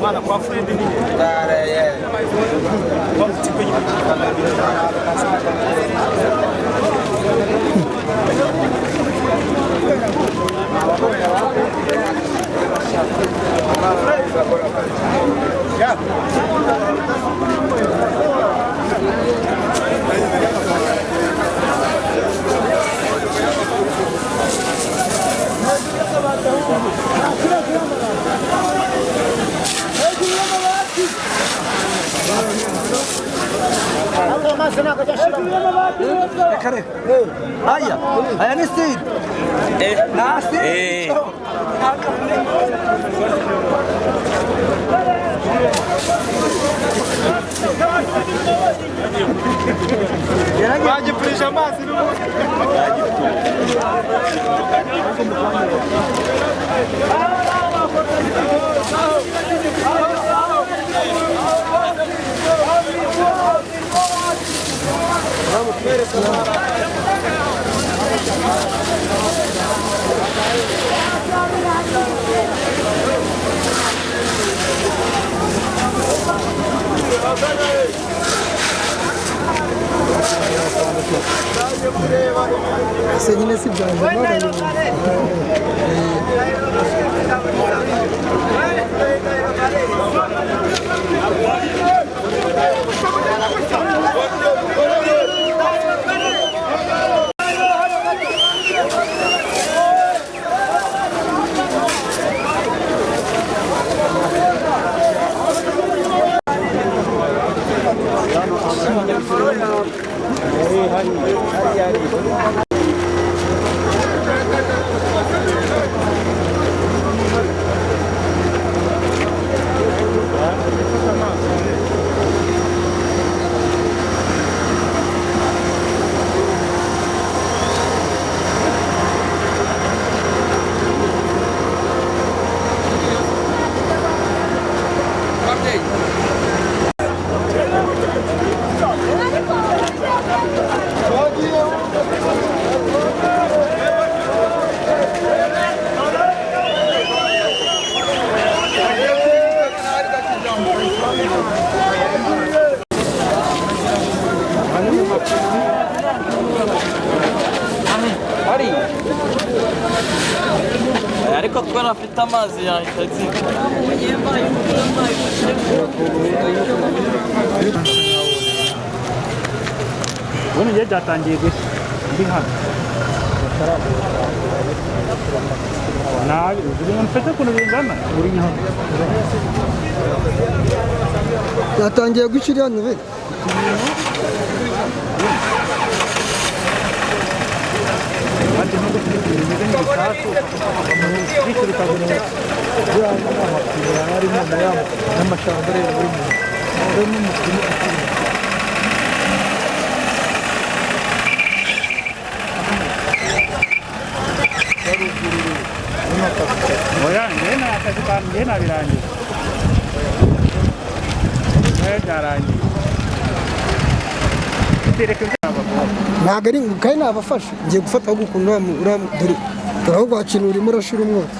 Imana kwa Fred Aya, aya ni seed. Na seed. Bagipurisha amazi Ese nyine si byanjye Ariko kubera afite amazi yahita atsinda. Ubundi njye byatangiye gushya ndi hano nabi uzi ibintu mfite ukuntu bingana Yatangiye gushya iriya ntebe. Ati nubwo turi bimeze nk'ibisasu biturika buri Buriya ni amapine arimo n'amashyamba areba buri muntu. Harimo umupine ukiri. Oya, njye nta kazi kanjye, njye nabirangiye. Njye byarangiye. Tereka ibyabo. Ntabwo ari kandi nabafashe ngiye gufata ahubwo ukuntu uriya dore dore ahubwo wakintu urimo urashira umwotsi.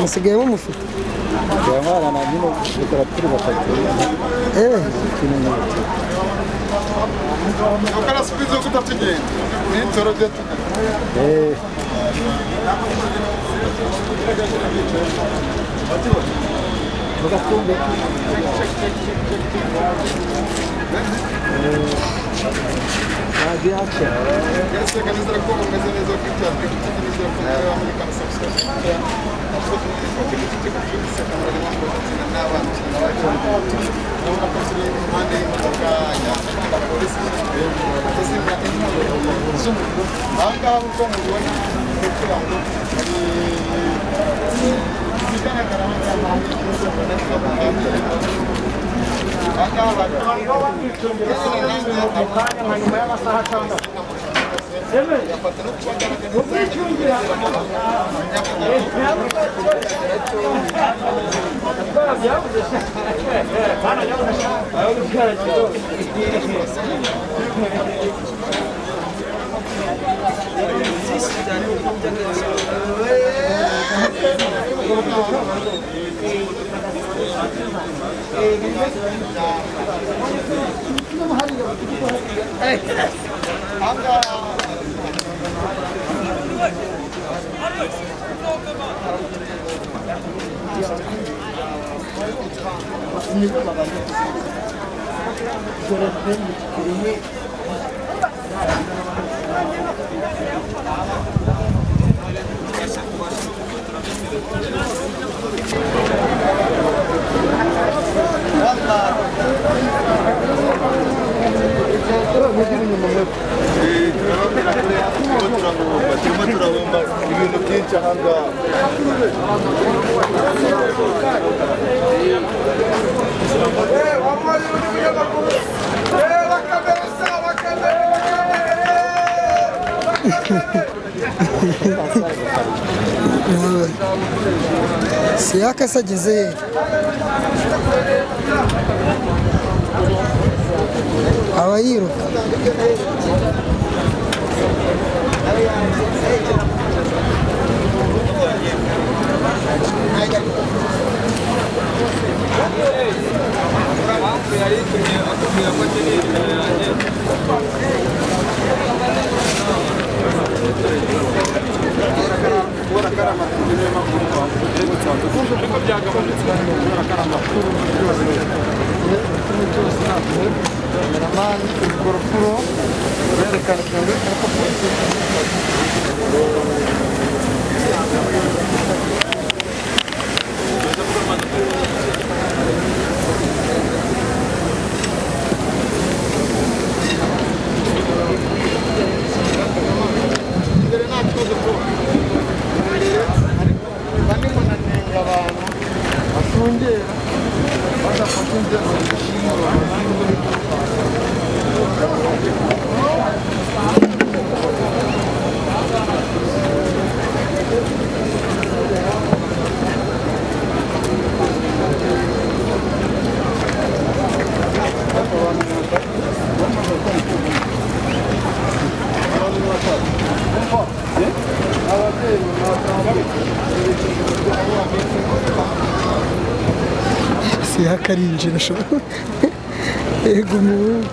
Musigaye mumufite. Ukora sipizo kutatugenda n'itoro byo tugenda. Yes, reka nizere ko mumeze neza kuri cyane nizere ko muri Amerika subscribe urabona ko turi impande y'imodoka ya polisi kuzimya inkongi z'umuriro. Aha ngaha nk'uko mubibona ni ukuvuga ngo hari ikigaragara aha ngaha. Nyuma y'amasaha 6 Turimo turahomba ibintu byinshi aha ngaha. Siyaka se ageze he? Aba yiruka. Imbere nta kibazo imbere ariko barimo nanenga abantu bashungera badafata inzego zishinzwe. Siyaka arinjira ashobora yego umuhungu.